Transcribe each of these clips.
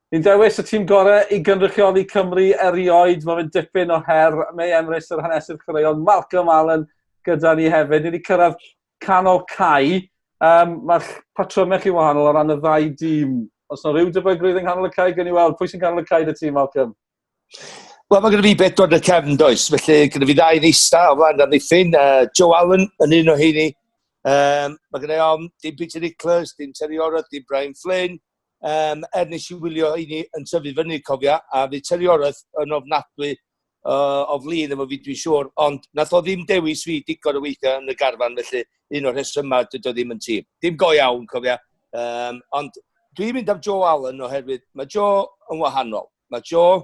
Ni'n dewis y tîm gorau i gynrychioli Cymru erioed. Mae fe'n dipyn o her. Mei Emrys, yr hanesydd chwaraeon, Malcolm Allen gyda ni hefyd. Ni wedi cyrraedd canol cae. Mae'ch patrymau chi wahanol o ran y ddau dîm. Os yna rhyw debygrwydd yng nghanol y cae, gwn i weld. Pwy sy'n canol y cae dy tîm, Malcolm? Wel, mae gen i fi bedwar yn y cefn, does? Felly, gyda fi ddau ddista o flaen amddiffyn. Joe Allen yn un o heini. Mae gen i ofn, dim Peter Nicholas, dim Terry Yorath, dim Brian Flynn. Er nes i wylio heini yn tyfu fyny, cofia, a fydd Terry Yorath yn ofnadwy o flin efo fi, dwi'n siŵr, ond nath o ddim dewis fi digon o weithiau yn y garfan, felly un o'r rhesymau dydy o ddim yn tîm. Dim go iawn, cofia. Ond dwi'n mynd am Joe Allen oherwydd mae Joe yn wahanol. Mae Joe,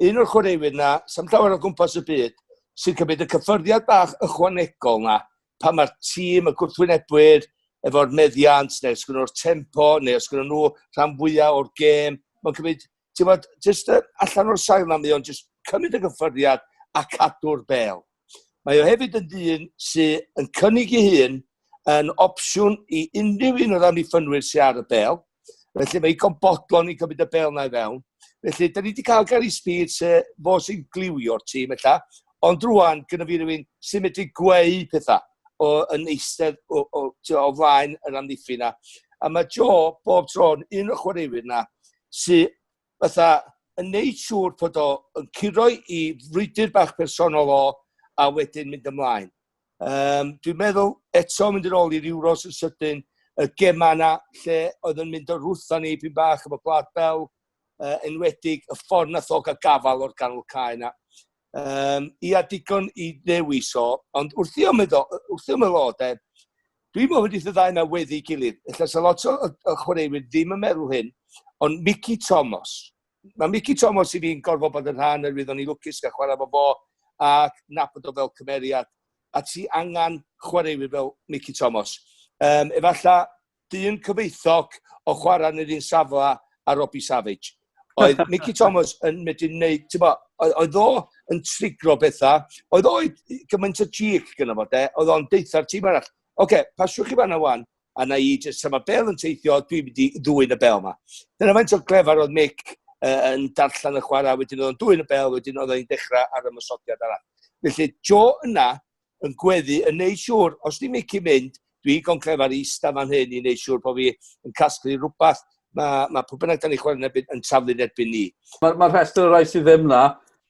un o'r chwaraewyr na, sa'm llawer o gwmpas y byd, sy'n cymryd y cyffyrddiad bach ychwanegol na pan mae'r tîm, y gwrthwynebwyr, efo'r meddiant, neu os nhw'r tempo, neu os nhw rhan fwyaf o'r gêm. Mae'n cymryd, ti'n bod, jyst allan o'r sail na, mae o'n jyst cymryd y gyffyrddiad a cadw'r bel. Mae o hefyd yn ddyn sydd yn cynnig ei hun yn opsiwn i unrhyw un o'r amddiffynwyr sydd ar y bel. Felly mae igon bodlon i cymryd y bel na i fewn. Felly, da ni wedi cael Gary Speed se fo sy'n gliwio'r tîm ella, ond rwan gyda fi rhywun sy'n medru gweu pethau o, yn eistedd o, o, o, o flaen yr amddiffyn na. A mae Joe bob tro'n un o'r chwaraewyr na sy'n fatha yn neud siŵr bod o yn curo i frwydr bach personol o a wedyn mynd ymlaen. Dwi'n meddwl eto mynd yn ôl i'r Euros yn sydyn, y gema yna lle oedd yn mynd o rwtha ni pyn bach efo Gwlad Belg, enwedig y ffordd nath o gael gafal o'r ganol cae yna. Ia, digon i ddewis o, ond wrth i o meddwl, wrth i o meddwl o, de, dwi'n meddwl wedi y ddau yna weddi gilydd. Ella sa lot o, o chwaraewyr ddim yn meddwl hyn, ond Mickey Thomas. Mae Mickey Thomas i fi'n gorfod bod yn rhan oherwydd o'n i lwcus gael chwarae efo fo ac nabod o fel cymeriad. A ti angen chwaraewyr fel Mickey Thomas. Efallai dyn cyfoethog o chwarae yn yr un safle a Robbie Savage. Oedd Mickey Thomas yn medru wneud, ti'n bo, oedd o yn trigro bethau, oedd o gymaint o cheek gyda fo, de, oedd o'n deutha'r tîm arall. Oce, okay, pasiwch chi fanna wan, a na i jyst, mae bel yn teithio, dwi'n mynd i ddwyn y bel ma. Dyna faint o glefar oedd Mick yn darllen y chwarae, wedyn oedd o'n dwyn y bel, wedyn oedd o'n dechrau ar ymosodiad arall. Felly, Joe yna yn gweddu, yn neud siŵr, os di Mick i mynd, dwi igon clefar i ista fan hyn i neud siŵr bod fi yn casglu rhywbeth mae, mae pwy bynnag da ni chwarae'n erbyn yn taflu'n erbyn ni. Mae'r ma rhestr o rai sydd ddim na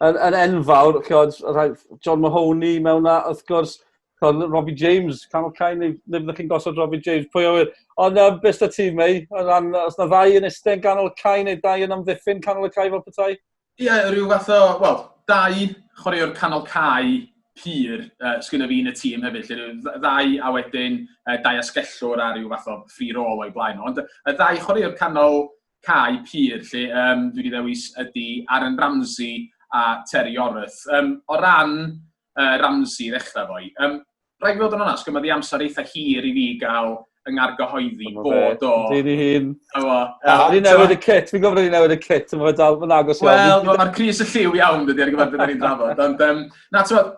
yn, yn enfawr, chod, rhai, John Mahoney mewn na, wrth gwrs, chod, Robbie James, canol cae, neu, neu fyddwch chi'n gosod Robbie James, pwy a wyr. Ond beth da ti, Mei? O ran, os na ddau yn eistedd yn ganol cae neu dau yn amddiffyn canol y cae fel petai? Ie, yeah, rhyw fath o, wel, dau chwaraewr canol cae pur sgynno fi yn y tîm hefyd, lle rhyw ddau a wedyn dau asgellwr a rhyw fath o free roll o'i blaen. Ond y ddau chwaraewr canol cae pur, lle dwi wedi ddewis ydy Aaron Ramsey a Terry Yorath. O ran Ramsey i ddechrau foi, rhaid i fod yn onest, gymryd i amser eitha hir i fi gael yng ngargyhoeddi bod o... Dyn i hun. Ni newid y kit, fi'n gofyn i newid y kit, mae'n dal, mae'n agos iawn. Wel, mae'r crys y lliw iawn, dydy, ar gyfer beth ni'n drafod. Ond, na, ti'n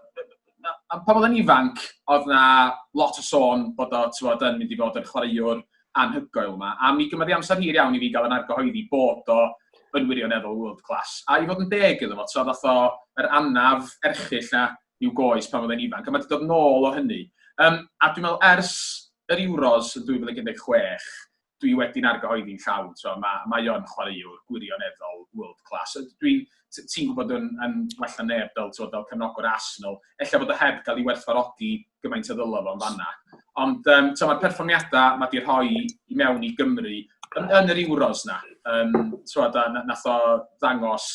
pan oedd yn ifanc, oedd na lot o sôn bod o, ti'n yn mynd i fod yn chwaraewr anhygoel yma. A mi gymryd i amser hir iawn i fi gael yn argyhoeddi bod o yn wirioneddol world class. A i fod yn deg iddo fo, ti'n ddoth o yr anaf erchyll na i'w goes pan oedd e'n ifanc, a mae wedi dod nôl o hynny. A dwi'n meddwl ers yr Euros yn 2016, dwi wedi'n argyhoeddi'n llawn, so mae, mae o'n chwaraewr gwirioneddol world class. Dwi'n, ti'n gwybod yn, yn well na neb fel, ti'n fel cefnogwr Arsenal, ella bod o heb gael ei werthfawrogi gymaint o ddylo fo'n fanna. Ond mae'r perfformiadau mae di rhoi i mewn i Gymru yn, yn yr Euros na. T'wod, a nath o ddangos,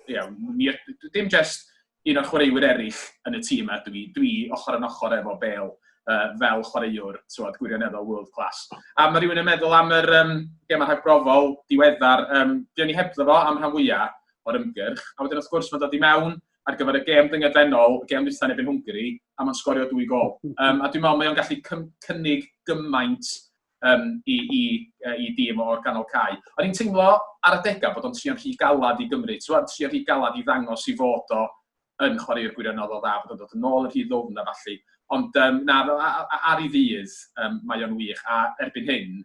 ie, mi, dim just un o'r chwaraewyr eraill yn y tîm yma, dwi, dwi ochr yn ochr efo Bale fel chwaraewr, t'wod, gwirioneddol world class. A mae rhywun yn meddwl am yr gemau rhagbrofol diweddar, fuon ni hebddo fo am rhan fwyaf o'r ymgyrch, a wedyn wrth gwrs mae'n dod i mewn ar gyfer y gêm dyngedfennol, y gêm dwytha yn erbyn Hwngari, a mae'n sgorio 2 gol. A dwi'n meddwl mae o'n gallu cynnig gymaint i, i, i dîm o'r ganol cae. O'n i'n teimlo ar adegau bod o'n trio'n rhy galad i Gymru, ti'n trio'n rhy galad i ddangos i fod o yn chwaraewr gwirioneddol dda, bod o'n dod yn ôl yn rhy ddwfn a ballu. Ond na, ar ei ddydd, mae o'n wych, a erbyn hyn,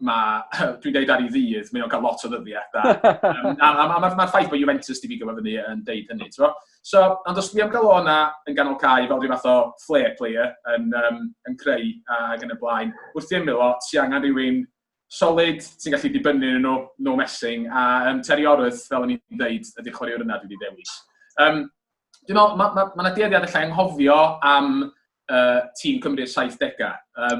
Mae, dwi'n deud ar ei ddydd, mae o'n cael lot o ddyddiau. Da. A mae'r ma ffaith bod Juventus di bigo fo fyny yn deud hynny. T'bo? So, ond os dwi am gael o yna yn ganol cae fel rhyw fath o flair player yn creu ac yn y blaen, wrth i ymyl o, ti angen rhywun solid, ti'n gallu dibynnu yn nhw, no messing, a Terry Yorath, fel o'n i'n dweud, ydy'r chwaraewr yna dwi wedi dewis. Dwi'n meddwl, mae ma, ma, ma dueddiad allai anghofio am tîm Cymru'r 70au.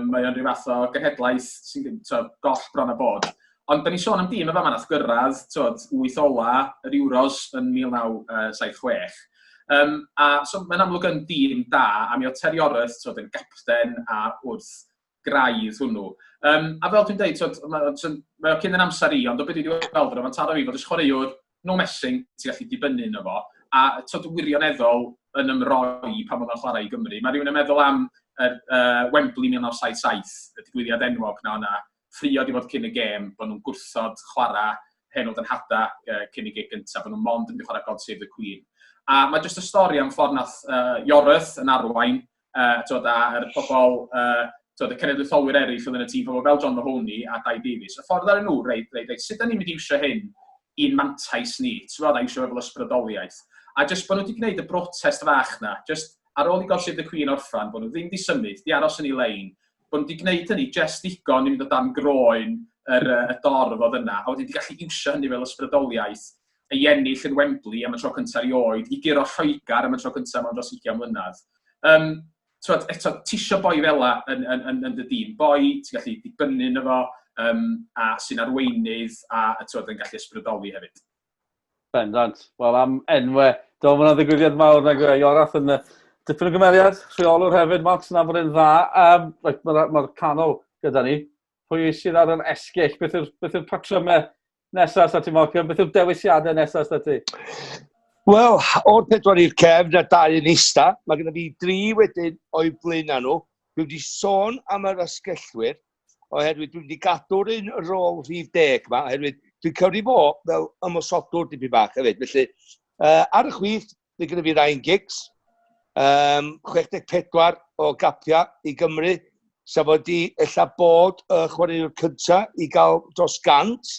Mae o'n rhyw fath o genhedlaeth sy'n goll bron a bod. Ond da ni sôn am dîm y fama nath gyrraedd, twod, wyth ola yr Euros yn 1976. A so mae'n amlwg yn dîm da, a mi oedd Terry Yorath, twod, yn gapten a wrth graidd hwnnw. A fel dwi'n dweud, twod, mae o cyn yn amser i, ond o beth dwi wedi weld, mae'n taro fi fod y chwaraewr no messing, ti'n gallu dibynnu yno fo, a twod, wirioneddol yn ymroi pan oedd o'n chwarae i Gymru. Mae rhywun yn meddwl am yr Wembley 1977, y digwyddiad enwog na o'na ffrio di fod cyn y gêm, bod nhw'n gwrthod chwarae Hen Old 'y Nhada cyn y gig gyntaf, bod nhw'n mond yn mynd i chwarae God Save the Queen. A mae jyst y stori am ffordd nath Yorath yn arwain, twod, a'r pobl, twod, y cenedlaetholwyr eraill oedd yn y tîm, pobl fel John Mahoney a Dai Davies, y ffordd ar nhw, reit, sut da ni'n mynd i iwsio hyn i'n mantais ni, ti'n gwbod, a iwsio fel ysbrydoliaeth? A jyst bod nhw wedi gwneud y brotest fach na, jyst ar ôl i God Save the Queen orffan, bod nhw ddim wedi symud, di aros yn ei lein, bod nhw wedi gwneud hynny jyst digon i fynd o dan groen y dorf oedd yna, a wedyn wedi gallu iwsio hynny fel ysbrydoliaeth i ennill yn Wembley am y tro cyntaf erioed, i guro Lloegr am y tro cyntaf mewn dros 20 mlynedd. Twod, eto, ti isio boi fela yn dy dîm. Boi ti'n gallu dibynnu yno fo, a sy'n arweinydd a twod, yn gallu ysbrydoli hefyd. Bendant. Wel, am enwau, do, mae yna ddigwyddiad mawr na gyda Yorath yn dipyn o gymeriad, rheolwr hefyd, Mark sy'n nabod e'n dda. Right, Mae'r ma canol gyda ni. Pwy sydd ar yr esgyll? Beth yw'r patrymau nesaf sa ti, Malcolm? Beth yw'r dewisiadau nesaf sa ti? Wel, o'r pedwar i'r cefn a dau yn ista, mae gennym fi dri wedyn o'i blaenau nhw. Dwi wedi sôn am yr asgellwyr, oherwydd dwi wedi gadw'r un rôl rhif 10 yma, oherwydd dwi'n cyfri fo fel ymosodwr dipyn bach hefyd. Felly, ar y chwith, mae gennym fi Ryan Giggs, 64 o gapiau i Gymru, sef wedi ella bod y chwaraewr cyntaf i gael dros 100,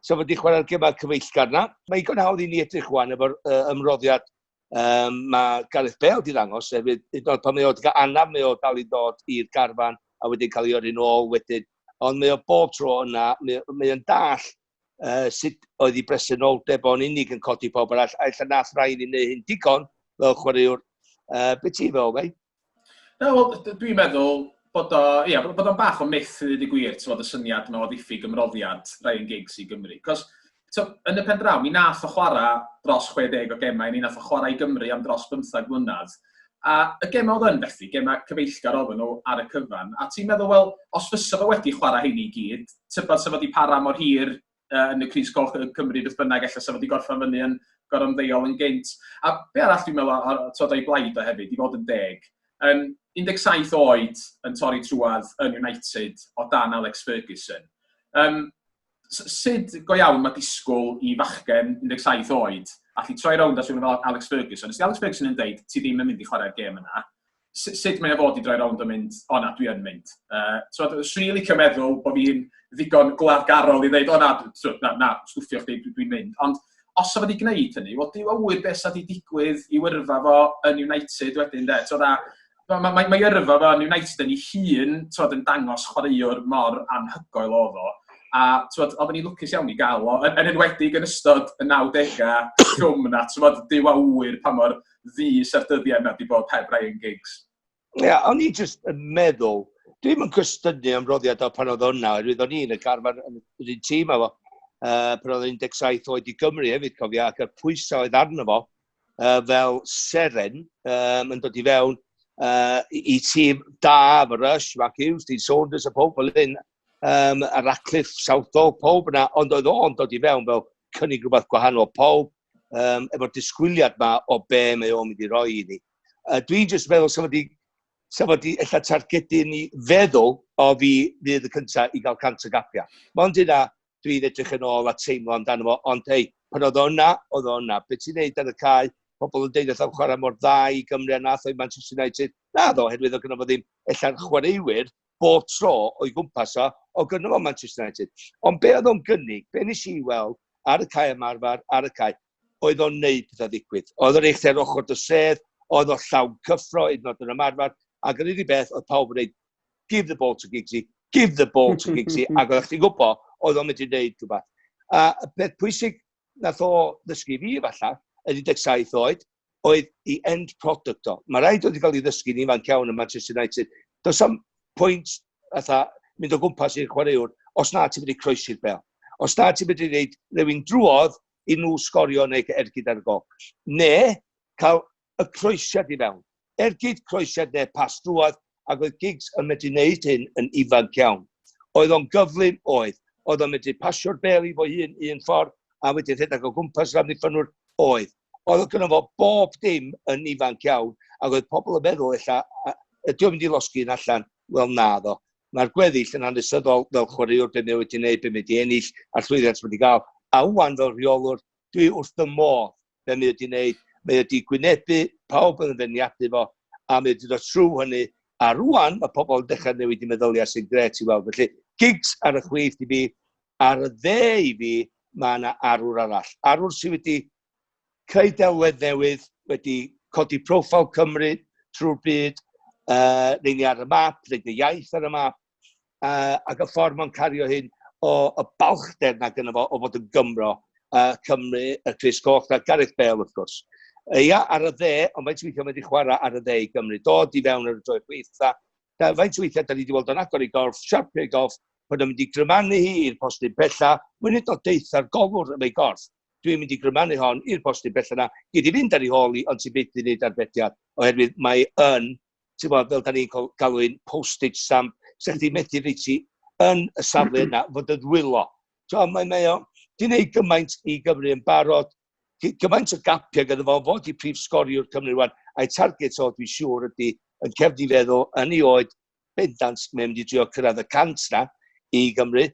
sef wedi chwarae'r gemau cyfeillgar na. Mae igon hawdd i ni edrych rwan efo'r ymroddiad mae Gareth Bale di ddangos, hefyd, hyd yn oed pan mae o wedi cael anaf, mae o dal i ddod i'r garfan a wedyn cael ei yrru'n ôl wedyn. Ond mae o bob tro yna, mae o'n dall sut oedd ei bresenoldeb o'n unig yn codi pob arall, a ella nath rai ni wneud hyn digon fel chwaraewr. Be ti'n feddwl, mate? Na, wel, dwi'n meddwl bod o, ia, bod o'n bach o myth i ddweud y gwir, ti'n y syniad yma o ddiffyg ymroddiad Ryan Giggs i Gymru. Cos, t'o, yn y pen draw, mi nath o chwarae dros 60 o gemau, mi nath o chwarae i Gymru am dros 15 mlynedd. A y gemau oedd yn fethu, gemau cyfeillgar oedden nhw ar y cyfan. A ti'n meddwl, wel, os fysa fo wedi chwarae hyn i gyd, tybed sa fo wedi para mor hir yn y Crys Coch y Cymru beth bynnag, ella sa fo wedi gorffen fyny yn gorymddeol yn gynt. A be arall dwi'n meddwl, twod, o'i blaid o hefyd, i fod yn deg, 17 oed yn torri trwadd yn United o dan Alex Ferguson. Sut go iawn mae disgwyl i fachgen 17 oed allu troi rownd a rhywun fel Alex Ferguson? Os di Alex Ferguson yn deud, ti ddim yn mynd i chwarae'r gêm yna, sut mae o fod i droi rownd a mynd, o na, dwi yn mynd? So, swn i'n licio meddwl bod fi'n ddigon gwladgarol i ddeud, o na, na, na, stwffio chdi, dwi'n mynd. Ond os o fod i gwneud hynny, wel, Duw a ŵyr beth sa di digwydd i wyrfa fo yn United wedyn, de. So, na, mae yrfa fo yn United yn ei hun, twod, yn dangos chwaraewr mor anhygoel oedd o. A twod, oedden ni lwcus iawn i gael o, yn enwedig yn ystod y 90au llwm na, twod, Duw a ŵyr pa mor ddys ar dyddiau yna di bod heb Ryan Giggs. Ie, yeah, o'n i jyst yn meddwl, dwi'n yn cwestiynu ymroddiad o pan oedd o'na, oherwydd o'n i yn y garfan yn yr un tîm efo, pan oedd 17 oed i Gymru hefyd, cofia, ac y pwysau oedd arno fo fel seren yn dod i fewn i tîm da efo Rush, Mark Hughes, Dean Saunders a pob fel hyn, a Ratcliffe, Southall, pob yna, ond oedd o'n dod i fewn fel cynnig rhywbeth gwahanol, pob efo'r disgwyliad ma o be mae o'n mynd i roi i ni. Dwi'n jyst meddwl sa fo di ella targedu ni feddwl o fi fydd y cyntaf i gael 100 o gapia. Mond yna dwi'n edrych yn ôl a teimlo amdano fo, ond hei, pan oedd o yna, oedd o yna. Be ti'n neud ar y cae, pobl yn deud wrth chwarae mor dda i Gymru a nath o i Manchester United. Na ddo, oherwydd oedd gynno fo ddim ella'r chwaraewyr. bob tro o'i gwmpas o, o gynno fo Manchester United. Ond be oedd o'n gynnig, be nes i weld ar y cae ymarfer, ar y cae, oedd o'n neud pethau ddigwydd. Oedd o'n eich ar ochr dy sedd, oedd o'n llawn cyffro, hyd yn oed yn ymarfer, ac yr unig beth oedd pawb yn dweud, "Give the ball to Giggsy, give the ball to Giggsy," ac oedd chdi'n gwybod, oedd o'n mynd i wneud rhywbeth. A y peth pwysig nath o ddysgu fi, falle, yn 17 oed, oedd i end product o. Mae rhaid oedd i gael ei ddysgu'n ifanc iawn yn Manchester United. Does am pwynt fatha mynd o gwmpas i'r chwaraewr os na ti'n mynd i croesi'r bel. Os na ti'n mynd i wneud rhywun drwodd i nhw sgorio neu ergyd ar y gol. Ne, cael y croesiad i fewn. Ergyd, croesiad neu pas drwodd, ac oedd Giggs yn medru wneud hyn yn ifanc iawn. Oedd o'n gyflym, oedd. Oedd o'n medru pasio'r bel i fo hun un ffordd, a wedyn rhedeg o gwmpas yr amddiffynwr, oedd. Oedd o gynno fo bob dim yn ifanc iawn, ac oedd pobl yn meddwl ella, ydy o'n mynd i losgi un allan? Wel, na ddo. Mae'r gweddill yn hanesyddol fel chwaraewr, be mae wedi wneud, be mae wedi ennill, a'r llwyddiant mae wedi gael. A wan fel rheolwr, dwi wrth fy modd be mae wedi wneud. Mae wedi gwynebu pawb yn feirniadu fo, a mae wedi dod trwy hynny. A rwan mae pobl yn dechrau newid i meddyliau sy'n gret i weld. Felly, Giggs ar y chwith i fi, ar y dde i fi, mae yna arwr arall. Arwr sydd wedi creu delwedd newydd, wedi codi proffil Cymru trwy'r byd, rhaid ni ar y map, rhaid ni iaith ar y map, ac y ffordd mae'n cario hyn o y balchder na gynno fo o fod yn Gymro, Cymru, y Crys Coch, na Gareth Bale wrth gwrs. Ia, ar y dde, ond faint weithiau mae wedi chwarae ar y dde i Gymru, dod i fewn ar y droed chwith, da, faint weithiau da ni wedi weld o'n agor i gorff, siarpio i gorff, bod o'n mynd i grymanu hi i'r postyn pella, mwyn hyd o deitha'r golwr efo'i gorff. "Dwi'n mynd i grymanu hon i'r postyn pella na, gyd i fynd ar ei hôl i, ond ti'n byth i wneud arbediad," oherwydd mae yn, ti'n bod, fel da ni'n galw un postage stamp, sef chdi methu rhaid ti yn y safle yna fod yn ddwylo. So, mae o, di wneud gymaint i Gymru yn barod, gymaint o gapiau gyda fo, fod i prif sgoriwr Cymru rwan, a'i target o, dwi'n siŵr, ydy yn cefn i feddwl, yn ei oed, bendant, mae'n mynd i drio cyrraedd y 100 na i Gymru.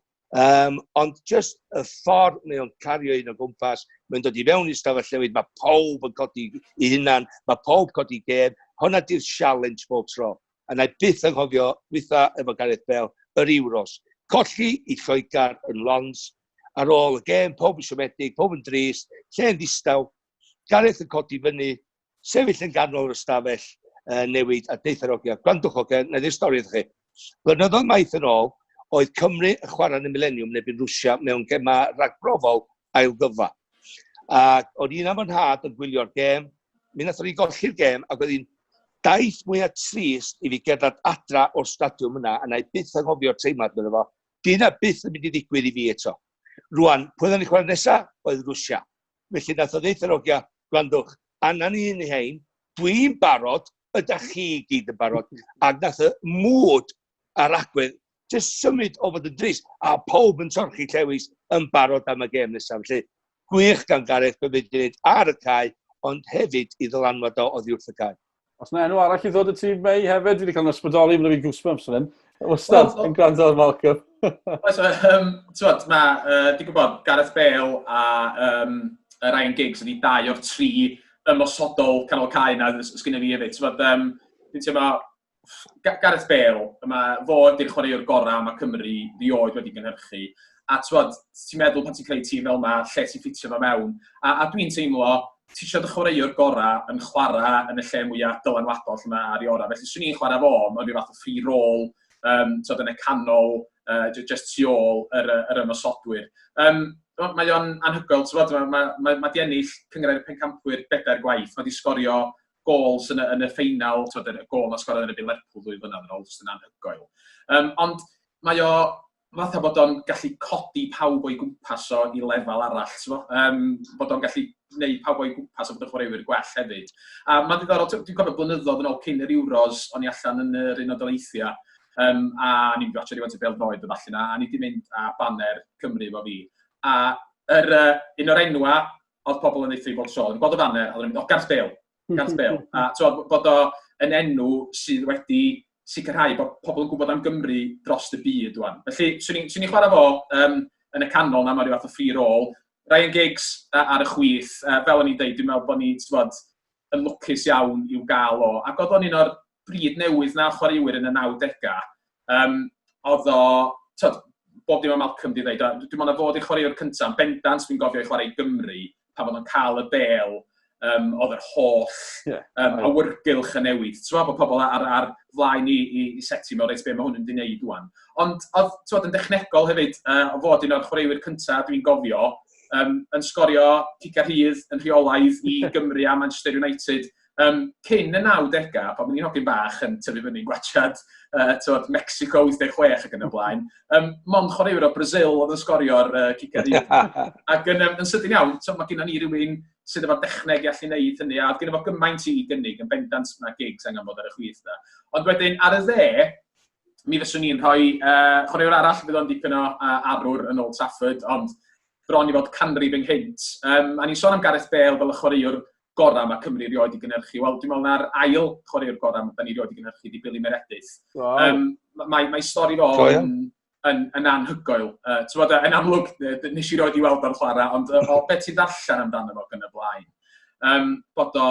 Ond just y ffordd mae o'n cario un o gwmpas, mae'n dod i fewn i stafell newid, mae pawb yn codi i hunan, mae pawb codi gêm, hwnna di'r challenge bob tro. A na i byth anghofio, dwytha efo Gareth Bale, yr Euros. Colli i Lloegr yn Lons, ar ôl y gêm, pob yn siomedig, pob yn drist, lle'n ddistaw, Gareth yn codi fyny, sefyll yn ganol yr ystafell newid a deutha'r hogia, "Gwrandwch hogia, na i ddweud stori iddo chi." Blynyddoedd maith yn ôl, oedd Cymru yn chwarae yn y Millennium yn erbyn Rwsia mewn gema ragbrofol ail gyfle. A o'n i'n am fy nhad yn gwylio'r gêm, mi nathon ni golli'r gêm ac oedd hi'n daith mwyaf trist i fi gerdded adra o'r stadiwm yna, a na i byth anghofio'r teimlad medda fo. Di hynna byth yn mynd i ddigwydd i fi eto. Rwan, pwy oedden ni chwarae nesa? Oedd Rwsia. Felly nath o ddeutha'r hogia, "Gwrandwch, anna ni un i hein, dwi'n barod, ydych chi gyd yn barod?" Ac nath y mood a'r agwedd just symud o fod yn drist, a pob yn torchi llewis yn barod am y gêm nesaf. Felly, gwych gan Gareth be wedi gwneud ar y cae, ond hefyd i ddylanwad o oddi wrth y cae. Os yna enw arall i ddod y tîm Mei hefyd, dwi wedi cael yn ysbrydoli, mae'n fi goosebumps fan hyn. Wastad yn gwrando ar Malcolm. Oes, t'mod, mae, dwi'n gwybod, Gareth Bale a Ryan Giggs ydi dau o'r tri ymosodol canol cae na sgynna fi hefyd. T'mod, dwi'n teimlo, Gareth Bale, mae fo ydy'r chwaraewr gorau mae Cymru rioed wedi gynhyrchu. A t'mod, ti'n meddwl pan ti'n creu tîm fel yma, lle ti'n ffitio fo mewn. A dwi'n teimlo, ti eisiau dy chwaraewr gorau yn chwarae yn y lle mwyaf dylanwadol lle mae ar ei orau. Felly, swn i'n chwarae fo mewn rhyw fath o free role, t'od, yn y canol, just tu ôl yr ymosodwyr. Mae o'n anhygoel, t'mod, mae di ennill Cynghrair y Pencampwyr bedair gwaith, mae di sgorio gols yn y ffeinal, t'mod, y gôl na sgoriodd yn erbyn Lerpwl 2 flynedd yn ôl, jyst yn anhygoel. Ond mae o fatha bod o'n gallu codi pawb o'i gwmpas o i lefel arall, t'mo? Bod o'n gallu gwneud pawb o'i gwmpas o bod yn chwaraewyr gwell hefyd. A mae'n ddiddorol, dwi'n cofio blynyddoedd yn ôl cyn yr Euros, o'n i allan yn yr Unol Daleithiau, a ni'n mynd i rhywfaint o bêl-droed o falle na, a ni wedi mynd â baner Cymru efo fi. A un o'r enwa oedd pobl yn deutha i bob tro, yn gweld y baner, a oedd yn mynd, "O, Gareth Bale, Gareth Bale." A t'mod, bod o yn enw sydd wedi sicrhau bod pobl yn gwybod am Gymru dros y byd wan. Felly, swn i'n chwarae fo yn y canol na, mae rhyw fath o free role. Ryan Giggs ar y chwith, fel o'n i'n deud, dwi'n meddwl bod ni, t'mod, yn lwcus iawn i'w gael o. Ac oedd o'n un o'r brîd newydd na chwaraewyr yn y 90au. Oedd o, tyd, bob dim o Malcolm di ddeud, dwi'n meddwl na fod i chwaraewr cyntaf, yn bendant dwi'n gofio i chwarae i Gymru, pan oedd o'n cael y bel, oedd yr holl awyrgylch yn newid. Ti'n bod pobl ar flaen i seti mewn, reit, be mae hwn yn mynd i wneud wan. Ond oedd, ti'n yn dechnegol hefyd, o fod un o'r chwaraewyr cyntaf dwi'n gofio, yn sgorio cica rhydd yn rheolaidd i Gymru a Manchester United. Cyn y 90au, pan o'n i'n hogyn bach yn tyfu fyny'n gwachad tywod, Mexico 86 ac yn y blaen, mond chwaraewyr o Brazil oedd yn sgorio'r cica rhydd. Ac yn sydyn iawn, so, mae gennym ni rhywun sydd efo'r dechneg i allu wneud hynny, a oedd gennym fo gymaint i gynnig, yn bendant na Giggs angen bod ar y chwith da. Ond wedyn, ar y dde, mi fyswn i'n rhoi chwaraewr arall, fydd o'n dipyn o arwr yn Old Trafford, ond bron i fod canrif ynghynt. A ni'n sôn am Gareth Bale fel y chwaraewr gorau mae Cymru erioed i gynhyrchu. Wel, dwi'n meddwl na'r ail chwaraewr gorau mae ni erioed i gynhyrchu di Billy Meredith. Wow. Mae stori fo yn anhygoel. Ti'n yn amlwg, nes i roed i weld o'r chwarae, ond o beth ti'n darllen amdano fo yn y blaen. Bod o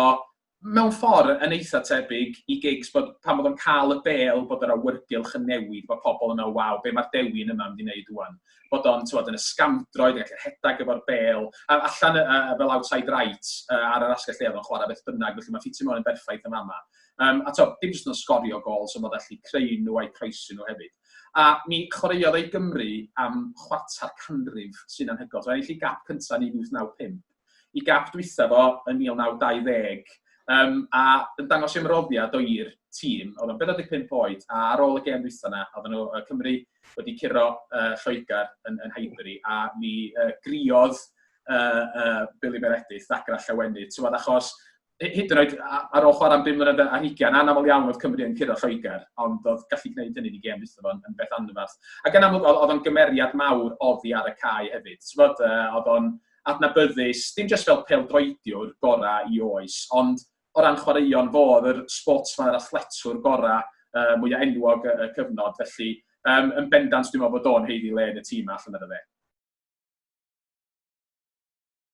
mewn ffordd yn eitha tebyg i Giggs, bod pan bod o'n cael y bel, bod yr awyrgylch yn newid, bod pobl yn meddwl, "Waw, be mae'r dewin yma mynd i wneud wan?" Bod o'n, ti'n yn ysgamdroed, yn gallu rhedeg efo'r bel, a allan fel outside right ar yr asgell dde, oedd o'n chwarae beth bynnag, felly mae ffitio mewn yn berffaith yn fama. A to, dim jyst yn sgorio gol, so bod allu creu nhw a'i croesi nhw hefyd. A mi chwaraeodd ei Gymru am chwarter canrif sy'n anhygoel. So, ennill ei gap cyntaf yn 1895. I gap dwytha fo yn 1920, a yn dangos ymroddiad o i'r tîm, oedd o'n 45 oed, a ar ôl y gêm dwytha yna, oedden nhw, Cymru wedi curo Lloegr yn Highbury, a mi griodd Billy Meredith ddagra llawenydd, ti'n gwbod, achos hyd yn oed ar ôl chwarae am 5 mlynedd ar hugain, anaml iawn oedd Cymru yn curo Lloegr, ond oedd gallu gwneud hynny i gêm dwytha fo'n yn beth anferth. Ac yn amlwg, oedd o'n gymeriad mawr oddi ar y cae hefyd. Ti'n gwbod, oedd o'n adnabyddus, dim jyst fel pêl-droediwr gorau i oes, ond o ran chwaraeon fo oedd yr sportsman, yr athletwr gorau, mwyaf enwog y cyfnod. Felly, yn bendant dwi'n meddwl bod o'n haeddu le yn y tîm allan ar y dde.